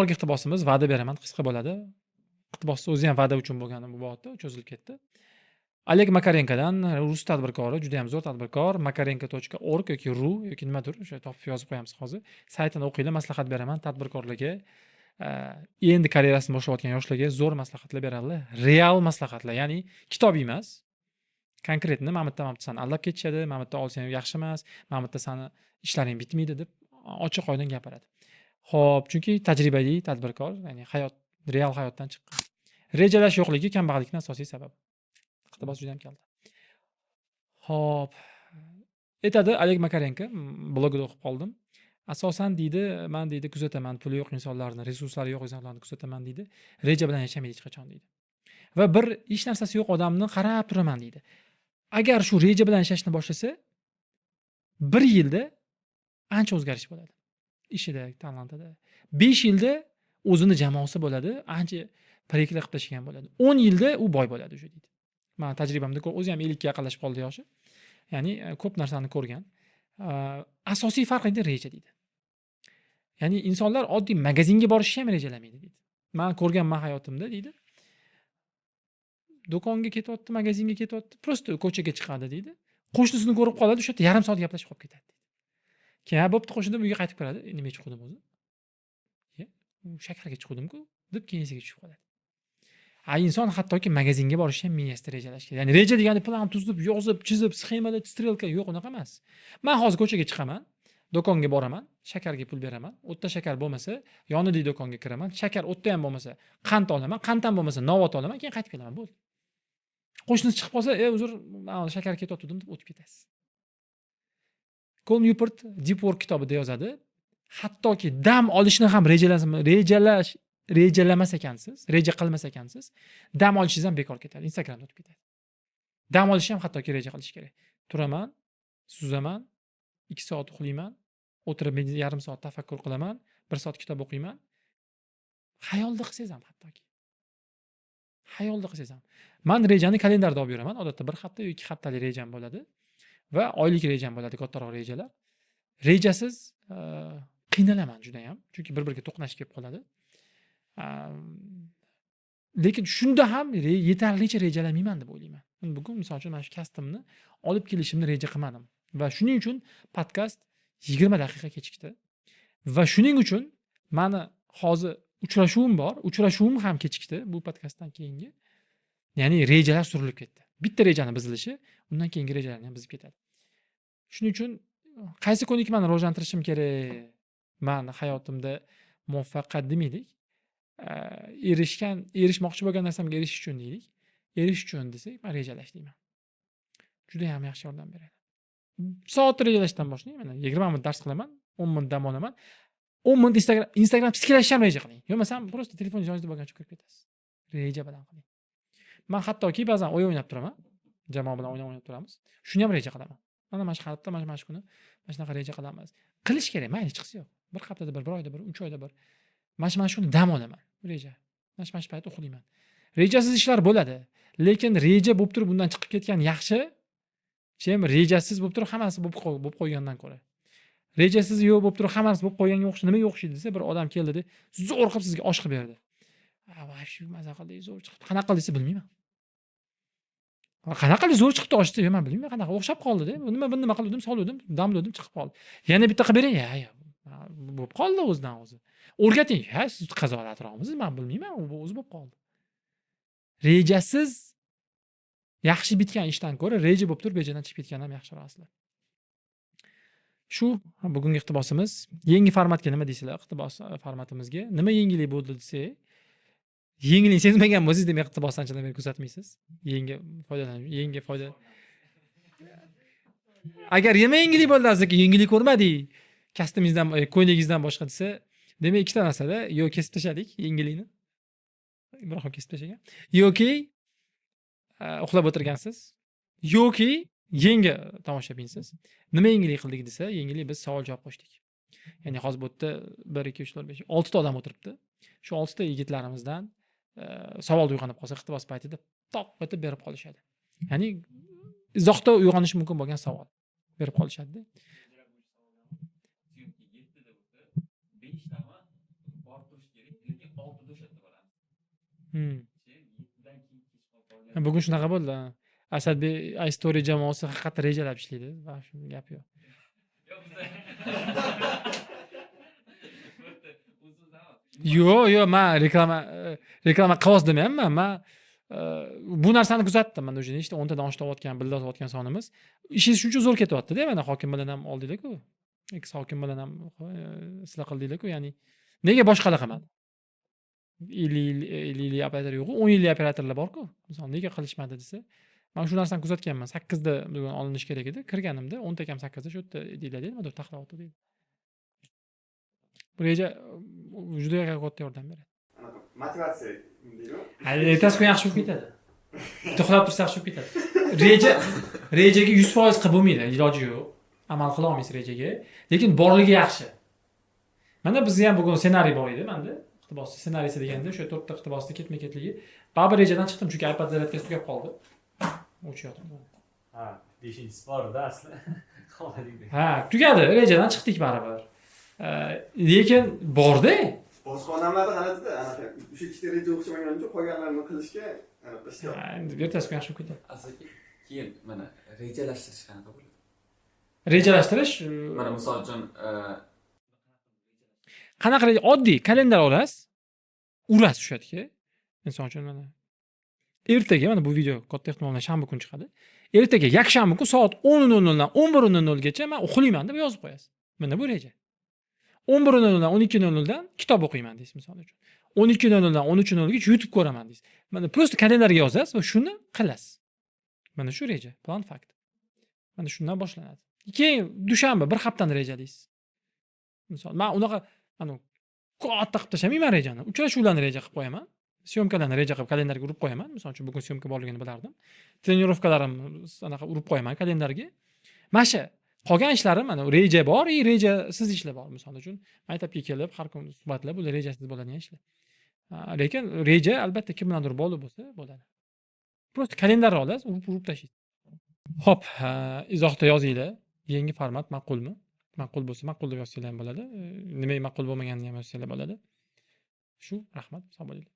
Oxirgi iqtibosimiz, va'da beraman, qisqa bo'ladi. Iqtibosni o'zi ham va'da uchun bo'lgani bu bo'lyapti, cho'zilib ketdi. Oleg Makarenkodan, rus tadbirkori, juda ham zo'r tadbirkor, makarenko.org yoki ru yoki nimadir, o'sha topib yozib qo'yamiz hozir. Saytini o'qinglar, maslahat beraman tadbirkorlarga, endi karyerasini boshlayotgan yoshlarga zo'r maslahatlar beradilar. Real maslahatlar, ya'ni kitobiy emas. Конкретно mana bu yerda, mana bu sani aldab ketishadi, mana bu yerda olsang yaxshi emas, mana bu yerda sani ishlaring bitmaydi deb ochiq oydin gapiradi. Xo'p, chunki tajribali tadbirkor, ya'ni hayot, real hayotdan chiqqan. Rejalash yo'qligi kambag'allikning asosiy sababi. Iqtibos juda ham kalta. Xo'p, aytadi Oleg Makarenko, blogida o'qib qoldim. Asosan deydi, man deydi kuzataman, puli yo'q insonlarni, resurslari yo'q insonlarni kuzataman deydi. Reja bilan yashamaydi hech qachon deydi. Va bir hech narsasi yo'q odamni qarab turaman deydi. Agar shu reja bilan yashashni boshlasa, 1 yilda ancha o'zgarish bo'ladi. Ishida, talantida. 5 yilda o'zini jamoasi bo'ladi, ancha proyektlar qilib tashlagan bo'ladi. 10 yilda u boy bo'ladi o'sha deydi. Men tajribamda o'zi ham 50 ga yaqinlashib qoldi yoshi. Ya'ni ko'p narsani ko'rgan. Asosiy farq endi reja deydi. Ya'ni insonlar oddiy magazinga borishni ham rejalamaydi deydi. Men ko'rganman hayotimda deydi. Do'konga ketyapti, magazinga ketyapti, просто ko'chaga chiqadi deydi. Qo'shnisini ko'rib qoladi, o'sha yerda yarim soat gaplashib qolib ketadi deydi. Keyin ha bo'pti qo'shni deb uyga qaytib kiradi. Nimaga chiqdim o'zi? Shakarga chiqdimku deb keyin esiga tushib qoladi. A inson hattoki magazinga borishni ham miyasida rejalash kerak. Ya'ni reja degani plan tuzib, yozib, chizib, sxemada strelka yo'q, unaqa emas. Men hozir ko'chaga chiqaman, do'konga boraman, shakarga pul beraman. U yerda shakar bo'lmasa, yonidagi do'konga kiraman. Shakar u yerda ham bo'lmasa, qand olaman, qand ham bo'lmasa, novot olaman, keyin qaytib kelaman, bo'ldi. Qo'shnisi chiqib qolsa, uzr, men shakar ketyotgandim deb o'tib ketasiz. Kol Nyuport Deep Work kitobida yozadi. Hattoki dam olishni ham rejalamas ekansiz, reja qilmas ekansiz, dam olishingiz ham bekor ketadi. Instagramda o'tib ketadi. Dam olishni ham hattoki reja qilish kerak. Turaman, suzaman, 2 soat uxlayman, o'tirib yarim soat tafakkur qilaman, 1 soat kitob o'qiyman. Xayolda qilsangiz ham hattoki. Xayolda qilsangiz ham. Men rejani kalendarda olib yuraman. Odatda 1 hafta yoki 2 haftalik rejam bo'ladi va oylik rejam bo'ladi, kattaroq rejalar. Rejasiz qiynalaman juda ham, chunki bir-biriga to'qnash kelib qoladi. Lekin shunda ham yetarlicha rejalamayman deb o'ylayman. Men bugun misol uchun mana shu kasbimni olib kelishimni reja qilmadim va shuning uchun podkast 20 daqiqa kechikdi. Va shuning uchun mani hozir uchrashuvim bor, uchrashuvim ham kechikdi bu podkastdan keyingi. Ya'ni rejalar surilib ketdi. Bitta rejani buzilishi undan keyingi rejalarni ham buzib ketadi. Shuning uchun qaysi ko'nikmani rivojlantirishim kerak? Men hayotimda muvaffaqiyat demaylik. Erishmoqchi bo'lgan narsamga erishish uchun deylik. Erishish uchun desak, men rejalash deyman. Juda ham yaxshi yordam beradi. Soat rejalashdan boshlang. Mana 20 minut dars qilaman, 10 minut dam olaman. 10 minut Instagram tiklashni ham reja qiling. Bo'lmasam просто telefon yoningizda bo'lgancha kirib ketasiz. Reja bilan qiling. Men hattoki ba'zan o'yin o'ynab turaman. Jamoa bilan o'yin o'ynab turamiz. Shuni ham reja qilaman. Mana shu hafta, mana shu kuni mana shunaqa reja qilamiz. Qilish kerak, mayli hechqisi yo'q. Bir haftada bir, bir oyda bir, 3 oyda bir. Mana shuni dam olaman. Reja. Mana shu payt uxlayman. Rejasiz ishlar bo'ladi. Lekin reja bo'lib turib bundan chiqib ketgan yaxshi, chem rejasiz bo'lib turib hammasi bo'lib qo'ygandan ko'ra. Rejasiz yo'q bo'lib turib hammasi bo'lib qo'yganga o'xshaydi. Nimaga o'xshaydi desa, bir odam keldida zo'r qilib sizga osh qilib berdi. Ha, shu maza qildi, zo'r chiqibdi. Qanaqa qildi desa bilmayman. Qanaqa qildi zo'r chiqibdi osh desa, yo'q, men bilmayman, qanaqa o'xshab qoldi-da. Nima buni nima qildim, soluvdim, damladim, chiqib qoldi. Yana bitta qilib bering, ha, yo'q, bo'lib qoldi o'zidan o'zi. O'rgating, ha, siz qazolatroqmisiz, men bilmayman, u o'zi bo'lib qoldi. Rejasiz yaxshi bitgan ishdan ko'ra reja bo'lib turib rejadan chiqib ketgan ham yaxshiroq aslida. Shu bugungi iqtibosimiz. Yangi formatga nima deysizlar? Iqtibos formatimizga nima yangilik bo'ldi desak, yangilik sezmagan bo'lsangiz, demak iqtibosdan anchadan beri kuzatmaysiz. Yangi foydalanish, yangi foyda. Agar nima yangilik bo'ldi aziz aka, yangilik ko'rmadik. Kasbingizdan, ko'ylagingizdan boshqa desa, demak ikkita narsada, yo kesib tashladik yangilikni. Ibrohim kesib tashlagan. Yoki uxlab o'tirgansiz, yoki yangi tomoshabinsiz. Nima yangilik qildik desa, yangilik biz savol javob qo'shdik. Ya'ni hozir bu yerda 1 2 3 4 5 6 ta odam o'tiribdi. Shu 6 ta yigitlarimizdan savol uyg'onib qolsa, iqtibos paytida toq etib berib qolishadi. Ya'ni izohda uyg'onishi mumkin bo'lgan savol berib qolishadi. Yettida bo'lsa, beshtami borib turish kerak. 7dan keyin kech qolib. Bugun shunaqa bo'ldi. Asadbek iStory jamoasi haqiqatdan rejalab ishlaydi. Va shu gap yo'q. Yo'q, biza Yo'q, man reklama qilyapsiz demayapman. Man bu narsani kuzatdim. Mana уже nechta 10 tadan oshib otgan, birga otgan sonimiz. Ishingiz shuncha zo'r ketyapti-da, mana hokim bilan ham oldinglar-ku. Ex hokim bilan ham sizlar qildinglar-ku, ya'ni nega boshqalar qilmadi? 50 yil, 50 yillik operator yo'q-u, 10 yillik operatorlar bor-ku. Misol nega qilishmadi desa, man shu narsani kuzatganman. 8 da bugun olinishi kerak edi. Kirganimda 10 ta kam 8 da shu yerda edinglar, nimadir taxlayapti deydi. Bu reja juda katta yordam beradi. Anaqa motivatsiya deydi. Hali ertasi kun yaxshi bo'lib ketadi. Bitta uxlab tursa yaxshi bo'lib ketadi. Rejaga 100% qilib bo'lmaydi, iloji yo'q. Amal qila olmaysiz rejaga, lekin borligi yaxshi. Mana bizda ham bugun ssenariy bor edi menda. Iqtibos ssenariysi deganda o'sha 4 ta iqtibosni ketma-ketligi. Baribir rejadan chiqdim, chunki iPad zaryadkasi tugab qoldi. O'chayotdim. Ha, 5-inchisi bor-da asli. Qolmadik. Ha, tugadi, rejadan chiqdik baribir. Lekin borda. Boshqa odamlarda g'alatida anaqa o'sha ikkita reja o'xshamagani uchun qolganlarini qilishga anaqa ishga. Ha, endi ertasi kun yaxshi bo'lib ketadi. Asli keyin mana rejalashtirish qanaqa bo'ladi? Rejalashtirish Mana misol uchun qanaqa reja? Oddiy kalendar olasiz, urasiz o'sha yerga. Misol uchun mana ertaga mana bu video katta ehtimol bilan shanba kuni chiqadi. Ertaga yakshanba kun soat 10:00 dan 11:00 gacha men uxlayman deb yozib qo'yasiz. Mana bu reja. 11:00 dan 12:00 dan kitob o'qiyman deysiz misol uchun. 12:00 dan 13:00 gacha YouTube ko'raman deysiz. Mana просто kalendarga yozasiz va shuni qilasiz. Mana shu reja, plan fakt. Mana shundan boshlanadi. Keyin dushanba bir haftani rejalaysiz. Misol, men unaqa ana katta qilib tashlamayman rejani. Uchrashuvlarni reja qilib qo'yaman. Syomkalarni reja qilib kalendarga urib qo'yaman. Misol uchun bugun syomka borligini bilardim. Trenirovkalarimni anaqa urib qo'yaman kalendarga. Mana shu qolgan ishlarim mana reja bor, и rejasiz ishlar bor. Misol uchun maktabga kelib har kun suhbatlar, bular rejasiz bo'ladigan ishlar. Lekin reja albatta kim bilandir bog'liq bo'lsa bo'ladi. Просто kalendarni olasiz, urib urib tashlaysiz. Xo'p, izohda yozinglar. Yangi format ma'qulmi? Ma'qul bo'lsa ma'qul deb yozsanglar ham bo'ladi. Nimaga ma'qul bo'lmaganini ham yozsanglar bo'ladi. Shu, rahmat, sog' bo'linglar.